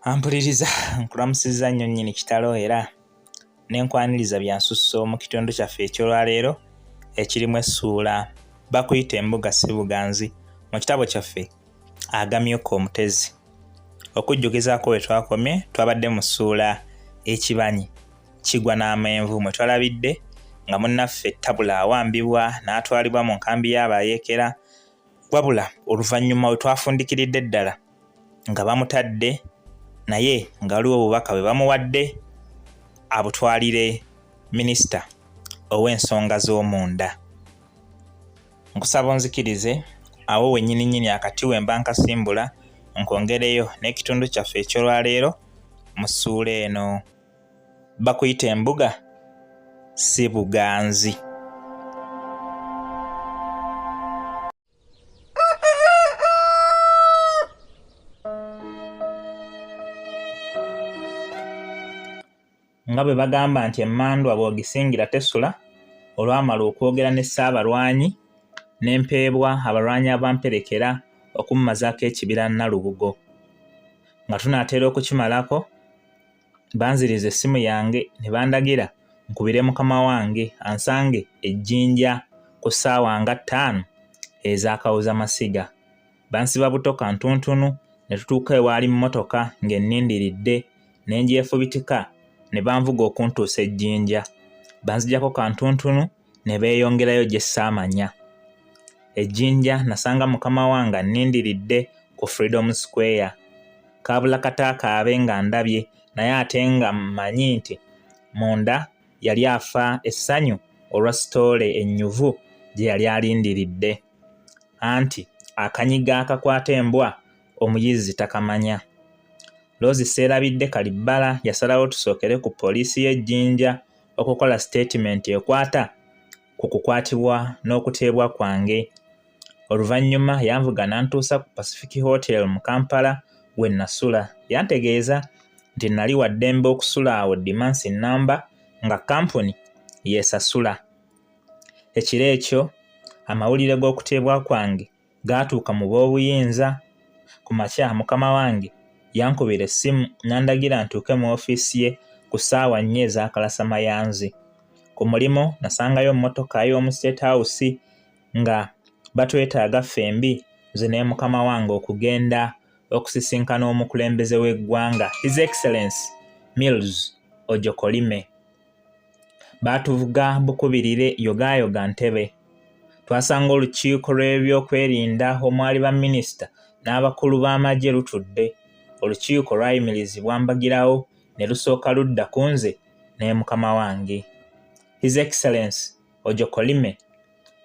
Ampuliriza nkulamusizza nnyo nnyini kitalo era ne nkwaniriza bya nsusso mu kitundu kyaffe eky'olwaleero ekirimu essuula Bakuyita Embuga Si Buganzi mu kitabo kyaffe Agamyuka Omutezi. Okujjukizaako we twakomye twabadde mu ssuula Ekibanyi kigwa n'amenvu mwe twalabidde nga munnaffe Tabula awambibwa n'atwalibwa mu nkambi y'abayeekera wabula oluvannyuma we twafundikiridde ddala nga bamutadde naye nga waliwo obubaka bwe bamuwadde abutwalire minisita ow'ensonga z'omunda. Nkusaba onzikirize awo wennyini nnyini akati we mba nkasimbula nkwongereyo n'ekitundu kyaffe eky'olwaleero mu ssuula eno. Bakuyita embuga si buganzi. Nga bwe bagamba nti emmandwa bw'ogisingira tesula, olwamala okwogera ne Ssaabalwanyi ne mpeebwa abalwanyi abamperekera okummazaako ekibira Nalubugo. Nga tunaatera okukimalako, banziriza essimu yange ne bandagira nkubire mukama wange ansange e Jinja ku ssaawa nga ttaano ez'akawuzamasiga. Bansiba buto kantuntunu ne tutuuka ewaali mmotoka ng'ennindiridde ne ngyefubitika ne banvuga okuntuusa e Jinja. Banzigyako kantuntunu ne beeyongerayo gye ssaamanya. E Jinja nasanga mukama wange annindiridde ku Freedom Square. Kaabula kata akaabe ng'andabye naye ate nga mmanyi nti munda yali afa essanyu olwa sitoole ennyuvu gye yali alindiridde. Anti akanyigo akakwata embwa omuyizzi takamanya. Loozi Sseerabidde Kalibbala yasalawo tusookere ku poliisi y'e Jinja okukola sitetimenti ekwata ku kukwatibwa n'okuteebwa kwange. Oluvannyuma yanvuga n'antuusa ku Pacific Hotel mu Kampala we nnasula. Yantegeeza nti nnali wa ddembe okusula awo ddimansi nnamba nga kkampuni y'esasula. Ekiro ekyo amawulire g'okuteebwa kwange gaatuuka mu b'obuyinza. Ku makya mukama wange yankubira essimu n'andagira ntuuke mu ofiisi ye ku ssaawa nnya ez'akalasamayanzi. Ku mulimu nasangayo mmotoka y'omu State House nga batwetaaga ffembi nze ne mukama wange okugenda okusisinkana omukulembeze w'eggwanga His Excellence Mills Ojokolime. Baatuvuga bukubirire yogaayoga ntebe. Twasanga olukiiko lw'ebyokwerinda omwali baminisita n'abakulu b'amagye lutudde. Olukiiko lwayimirizibwa mbagirawo ne lusooka ludda ku nze ne mukama wange. His Excellence Ojokolime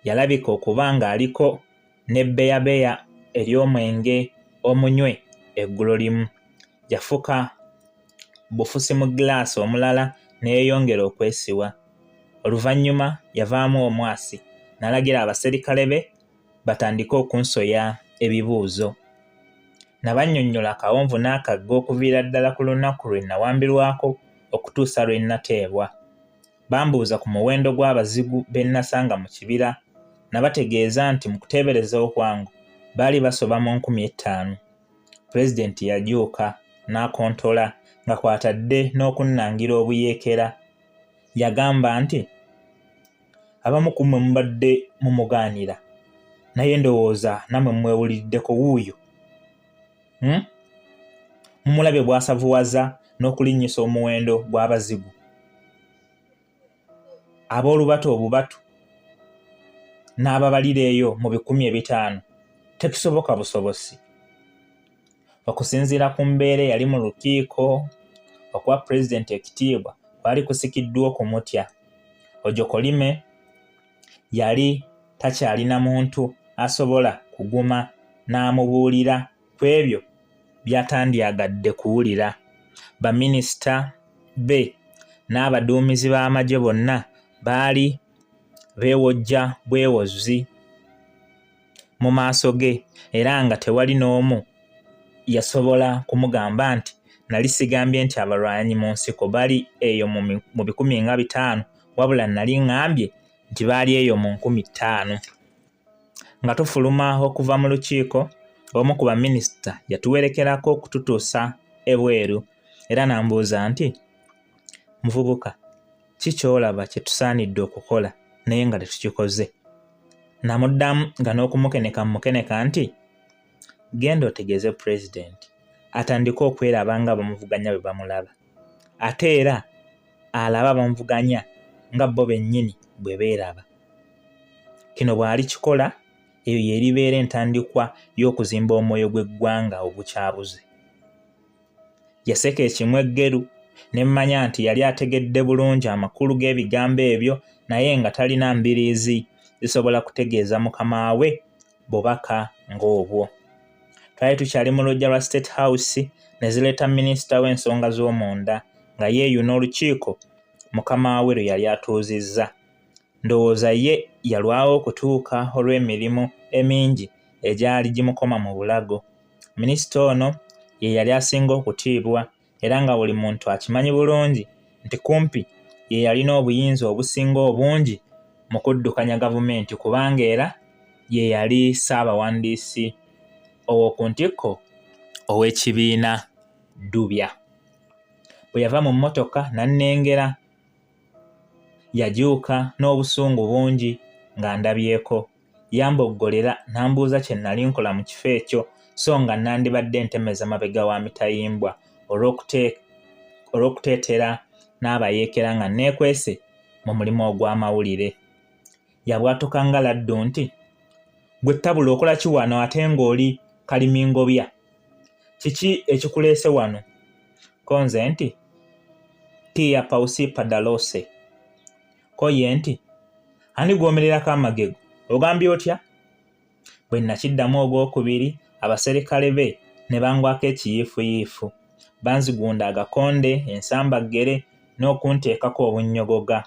yalabika okuba ng'aliko ne bbeyabeya ery'omwenge omunywe eggulo limu. Yafuka bufusi mu gilaasi omulala ne yeeyongera okwesiwa. Oluvannyuma yavaamu omwasi n'alagira abaserikale be batandike okunsoya ebibuuzo. Nabannyonnyola akawonvu n'akagga okuviira ddala ku lunaku lwe nnawambirwako okutuusa lwe nnateebwa. Bambuuza ku muwendo gw'abazigu be nnasanga mu kibira. Nabategeeza nti mu kuteebereza okwangu baali basoba mu 5000. Pulezidenti yajuuka n'akontola nga kw'atadde n'okunnangira obuyeekera. Yagamba nti, Abamu ku mmwe mubadde mumugaanira naye ndowooza nammwe mwewuliriddeko wuuyo. Hmm? Mumulabye bw'asavuwaza n'okulinnyisa omuwendo gw'abazigu. Ab'olubatu obubatu n'ababalira eyo mu 500 tekisoboka busobosi. Okusinziira ku mbeera eyali mu lukiiko, okuwa pulezidenti ekitiibwa kwali kusikiddwa okumutya. Ojokolime yali takyalina muntu asobola kuguma n'amubuulira ku ebyo by'atandyagadde kuwulira. Baminisita be n'abaduumizi b'amagye bonna baali beewojja bwewozzi mu maaso ge era nga tewali n'omu yasobola kumugamba nti nali sigambye nti abalwanyi mu nsiko bali eyo mu 500 wabula nali ŋŋambye nti baali eyo mu 5000. Nga tufuluma okuva mu lukiiko, omu ku baminisita yatuwerekerako okututuusa ebweru era n'ambuuza nti, Muvubuka, ki ky'olaba kye tusaanidde okukola naye nga tetukikoze? Namuddamu nga n'okumukeneka mmukeneka nti, Genda otegeeze Pulezidenti atandike okweraba nga abamuvuganya bwe bamulaba ate era alabe abamuvuganya nga bo bennyini bwe beeraba. Kino bw'alikikola eyo y'eribeera entandikwa y'okuzimba omwoyo gw'eggwanga ogukyabuze. Yaseka ekimweggeru ne mmanya nti yali ategedde bulungi amakulu g'ebigambo ebyo naye nga talina mbiriizi zisobola kutegeeza mukama we bubaka ng'obwo. Twali tukyali mu luggya lwa State House ne zireeta minisita w'ensonga z'omunda nga yeeyuna olukiiko mukama we lwe yali atuuzizza. Ndowooza ye yalwawo okutuuka olw'emirimu emingi egyali gimukoma mu bulago. Minisita ono ye yali asinga okutiibwa era nga buli muntu akimanyi bulungi nti kumpi ye yalina obuyinza obusinga obungi mu kuddukanya gavumenti kubanga era ye yali ssaabawandiisi ow'oku ntikko ow'ekibiina Ddubya. Bwe yava mu mmotoka n'annengera Yajuuka n'obusungu bungi ng'andabyeko. Yamboggolera n'ambuuza kye nnali nkola mu kifo ekyo so nga nandibadde ntemeza mabega wa mitayimbwa olw'okuteetera n'abayeekera nga nneekwese mu mulimu ogw'amawulire. Yabwatuka nga laddu nti, Ggwe Tabula okola ki wano ate ng'oli kalimingobya? Kiki ekikuleese wano? Ko nze nti, Tia pausipa dalose. Ko ye nti, Ani gw'omererako amagego? Ogambye otya? Bwe nakiddamu ogwokubiri, abaserikale be ne bangwako ekiyiifuyiifu. Banzigunda agakonde, ensambaggere n'okunteekako obunnyogoga.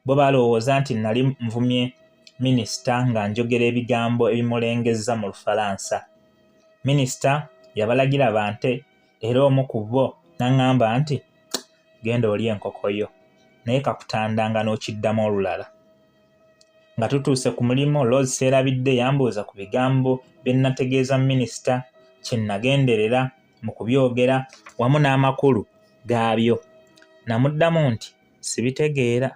Bo balowooza nti nnali nvumye minisita nga njogera ebigambo ebimulengezza mu Lufalansa. Minisita yabalagira bante era omu ku bo n'aŋŋamba nti, Genda olye enkoko yo naye kakutandanga n'okiddamu olulala. Nga tutuuse ku mulimu, Rose Seerabidde yambuuza ku bigambo bye nnategeeza minisita, kye nnagenderera mu kubyogera wamu n'amakulu gaabyo. Namuddamu nti sibitegeera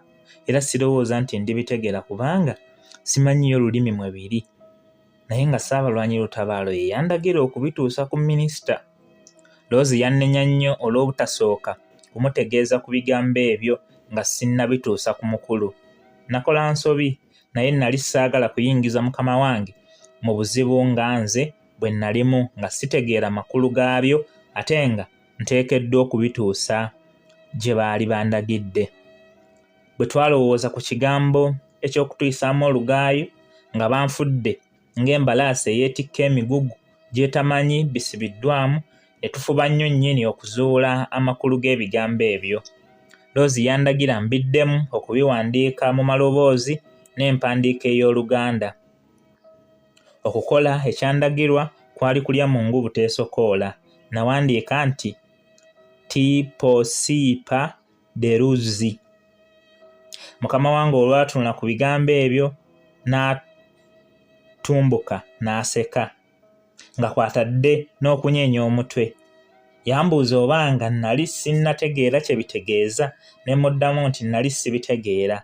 era sirowooza nti ndibitegeera kubanga simanyiiyo lulimi mwe biri naye nga Ssaabalwanyi Lutabaalo ye yandagira okubituusa ku minisita. Rose yannenya nnyo olw'obutasooka kumutegeeza ku bigambo ebyo nga sinnabituusa ku mukulu. Nakola nsobi naye nnali saagala kuyingiza mukama wange mu buzibu nga nze bwe nnalimu nga sitegeera makulu gaabyo ate nga nteekeddwa okubituusa gye baali bandagidde. Bwe twalowooza ku kigambo eky'okutuyisaamu olugaayu nga banfudde ng'embalaasi eyeetikka emigugu gy'etamanyi bisibiddwamu ne tufuba nnyo nnyini okuzuula amakulu g'ebigambo ebyo. Rose yandagira mbiddemu okubiwandiika mu maloboozi n'empandiika ey'Oluganda. Okukola ekyandagirwa kwali kulya mu ngu buteesokoola. Nawandiika nti Tiposiipa de Luzzi. Mukama wange olwatunula ku bigambo ebyo n'atumbuka n'aseka nga kw'atadde n'okunyeenya omutwe. Yambuuza oba nga nnali sinnategeera kye bitegeeza ne mmuddamu nti nnali sibitegeera.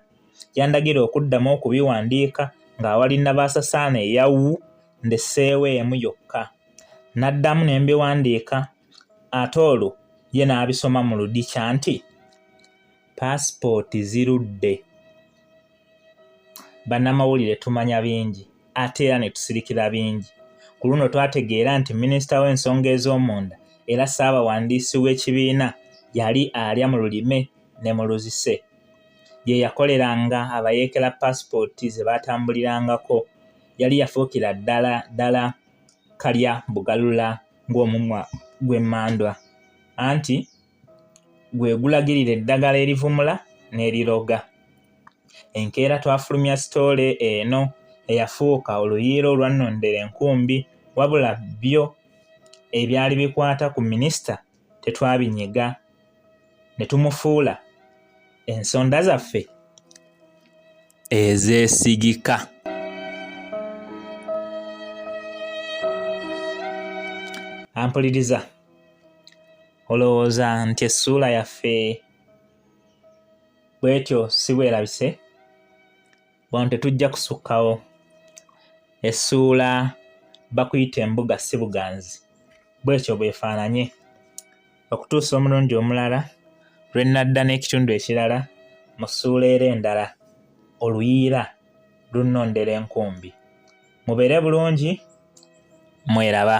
Yandagira okuddamu okubiwandiika ng'awali Nabaasasaana eya wu ndeseewo emu yokka. Naddamu ne mbiwandiika ate olwo ye n'abisoma mu Ludikya nti, Paasipooti zirudde. Bannamawulire tumanya bingi ate era ne tusirikira bingi. Ku luno twategeera nti minisita w'ensonga ez'omunda era ssaabawandiisi w'ekibiina yali alya mu lulime ne mu luzise. Ye yakoleranga abayeekera paasipooti ze baatambulirangako. Yali yafuukira ddala ddala kalya bugalula ng'omumwa gw'emmandwa. Anti gwe gulagirira eddagala erivumula n'eriroga. Enkeera twafulumya sitoole eno eyafuuka oluyiira olwannondera enkumbi wabula byo ebyali bikwata ku minisita tetwabinyega ne tumufuula ensonda zaffe ezeesigika. Ampuliriza. Olowooza nti essuula yaffe bw'etyo si bw'erabise? Wano tetujja kusukkawo. Essuula Bakuyita Embuga si Buganzi bw'etyo bw'efaananye. Okutuusa omulundi omulala lwe nnadda n'ekitundu ekirala mu ssuula era endala, oluyiira lunnondera enkumbi. Mubeere bulungi, mweraba.